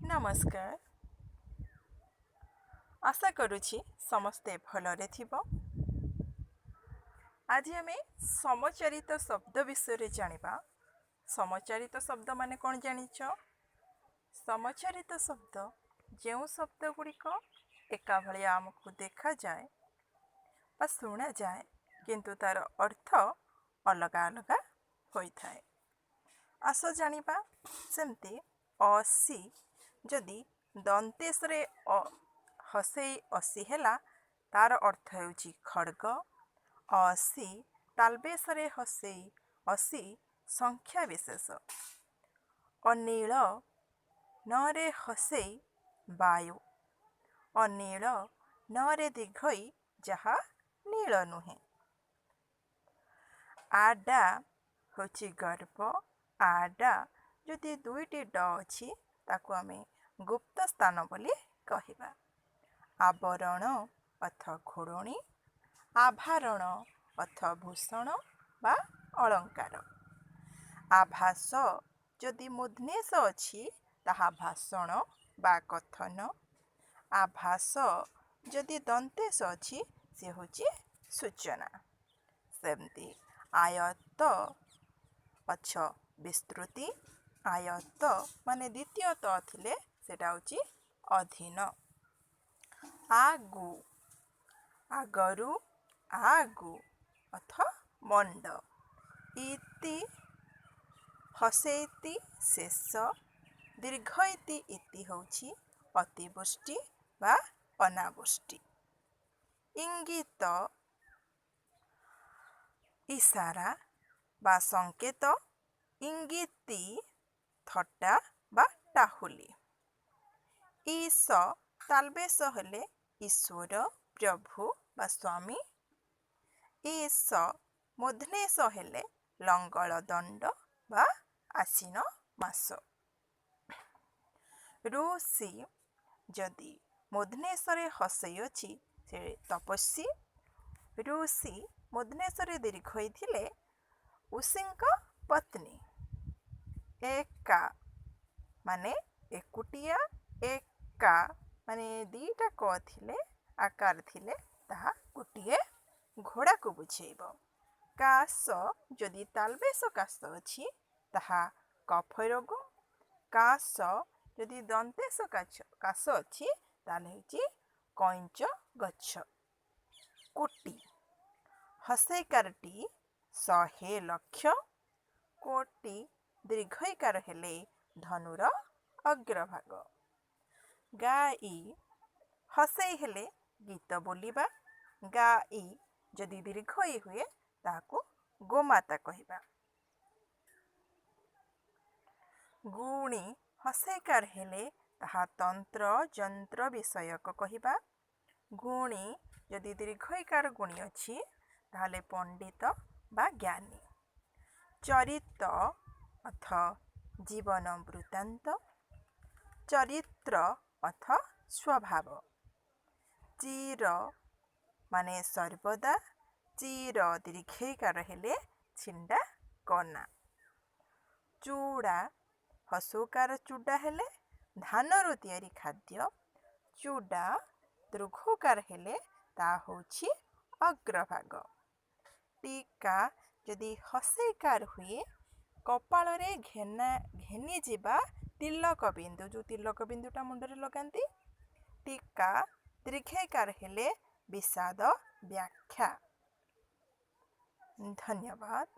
ନମସ୍କାର। ଆଶା କରୁଛି ସମସ୍ତେ ଭଲରେ ଥିବ। ଆଜି ଆମେ ସମଚାରିତ ଶବ୍ଦ ବିଷୟରେ ଜାଣିବା। ସମଚାରିତ ଶବ୍ଦ ମାନେ କ'ଣ ଜାଣିଛ? ସମଚାରିତ ଶବ୍ଦ ଯେଉଁ ଶବ୍ଦ ଗୁଡ଼ିକ ଏକା ଭଳିଆ ଆମକୁ ଦେଖାଯାଏ ବା ଶୁଣାଯାଏ, କିନ୍ତୁ ତା'ର ଅର୍ଥ ଅଲଗା ଅଲଗା ହୋଇଥାଏ। ଆସ ଜାଣିବା। ସେମିତି ଅଶୀ, ଯଦି ଦନ୍ତେଶରେ ଅ ହସେଇ ଅଶୀ ହେଲା, ତା'ର ଅର୍ଥ ହେଉଛି ଖଡ଼ଗ। ଅଶୀ ତାଲବେଶରେ ହସେଇ ଅଶୀ, ସଂଖ୍ୟା ବିଶେଷ। ଅନିଳ, ନରେ ହସେଇ, ବାୟୁ। ଅନିଳ, ନରେ ଦୀର୍ଘଇ, ଯାହା ନୀଳ ନୁହେଁ। ଆଡା ହେଉଛି ଗର୍ବ। ଆଡା ଯଦି ଦୁଇଟି ଡ ଅଛି, ତାକୁ ଆମେ ଗୁପ୍ତ ସ୍ଥାନ ବୋଲି କହିବା। ଆବରଣ ଅର୍ଥ ଘୋଡ଼ଣୀ। ଆଭାରଣ ଅର୍ଥ ଭୂଷଣ ବା ଅଳଙ୍କାର। ଆଭାସ, ଯଦି ମୂର୍ଦ୍ଧନ୍ୟଶ ଅଛି, ତାହା ଭାଷଣ ବା କଥନ। ଆଭାସ ଯଦି ଦନ୍ତେଶ ଅଛି, ସେ ହେଉଛି ସୂଚନା। ସେମିତି ଆୟତ ଅଛ ବିସ୍ତୃତି। ଆୟତ ମାନେ ଦ୍ୱିତୀୟ ତ ଥିଲେ ସେଇଟା ହେଉଛି ଅଧୀନ। ଆଗୁ, ଆଗରୁ। ଆଗୁ ଅର୍ଥ ମଣ୍ଡ। ଇତି ହସେଇତି ଶେଷ, ଦୀର୍ଘଇତି ଇତି ହେଉଛି ଅତିବୃଷ୍ଟି ବା ଅନାବୃଷ୍ଟି। ଇଙ୍ଗିତ, ଇସାରା ବା ସଂକେତ। ଇଙ୍ଗିତି, ଥଟ୍ଟା ବା ଟାହୁଲି। ଈଶ ତାଲବେଶ ହେଲେ ଈଶ୍ୱର, ପ୍ରଭୁ ବା ସ୍ୱାମୀ। ଈଶ ମୂର୍ଦ୍ଧନ୍ୟଶ ହେଲେ ଲଙ୍ଗଳ ଦଣ୍ଡ ବା ଆଶ୍ୱିନ ମାସ। ଋଷି, ଯଦି ମୂର୍ଦ୍ଧନ୍ୟଶରେ ହସେଇ ଅଛି, ସେ ତପସ୍ୱୀ। ଋଷି ମୂର୍ଦ୍ଧନ୍ୟଶରେ ଦୀର୍ଘଇ ଥିଲେ ଋଷିଙ୍କ ପତ୍ନୀ। ଏକା ମାନେ ଏକୁଟିଆ। ଏକା ମାନେ ଦୁଇଟା କ ଥିଲେ, ଆକାର ଥିଲେ, ତାହା ଗୋଟିଏ ଘୋଡ଼ାକୁ ବୁଝେଇବ। କାଶ, ଯଦି ତାଲବେଶ କାଶ ଅଛି, ତାହା କଫ ରୋଗ। କାଶ ଯଦି ଦନ୍ତେଶ କାଶ ଅଛି, ତାହେଲେ ହେଉଛି କଇଁଚ ଗଛ। କୋଟି ହସେଇକାରଟି 100 ଲକ୍ଷ। କୋଟି ଦୀର୍ଘଇକାର ହେଲେ ଧନୁର ଅଗ୍ରଭାଗ। ଗାଇ ହସେଇ ହେଲେ ଗୀତ ବୋଲିବା। ଗାଇ ଯଦି ଦୀର୍ଘଇ ହୁଏ, ତାହାକୁ ଗୋମାତା କହିବା। ଗୁଣି ହସେଇକାର ହେଲେ ତାହା ତନ୍ତ୍ର ଯନ୍ତ୍ର ବିଷୟକ କହିବା। ଗୁଣି ଯଦି ଦୀର୍ଘଇକାର ଗୁଣି ଅଛି, ତାହେଲେ ପଣ୍ଡିତ ବା ଜ୍ଞାନୀ। ଚରିତ ଅର୍ଥ ଜୀବନ ବୃତ୍ତାନ୍ତ। ଚରିତ୍ର ଅର୍ଥ ସ୍ୱଭାବ। ଚିର ମାନେ ସର୍ବଦା। ଚିର ଦୀର୍ଘଇକାର ହେଲେ ଛିଣ୍ଡା କନା। ଚୂଡ଼ା ହସଉକାର ଚୂଡ଼ା ହେଲେ ଧାନରୁ ତିଆରି ଖାଦ୍ୟ। ଚୂଡ଼ା ଦୀର୍ଘକାର ହେଲେ ତା ହେଉଛି ଅଗ୍ରଭାଗ। ଟୀକା ଯଦି ହସେଇକାର ହୁଏ, କପାଳରେ ଘେନା ଘେନିଯିବା ତିଲକ ବିନ୍ଦୁ, ଯେଉଁ ତିଲକ ବିନ୍ଦୁଟା ମୁଣ୍ଡରେ ଲଗାନ୍ତି। ଟୀକା ଦୀର୍ଘଇକାର ହେଲେ ବିଷାଦ ବ୍ୟାଖ୍ୟା। ଧନ୍ୟବାଦ।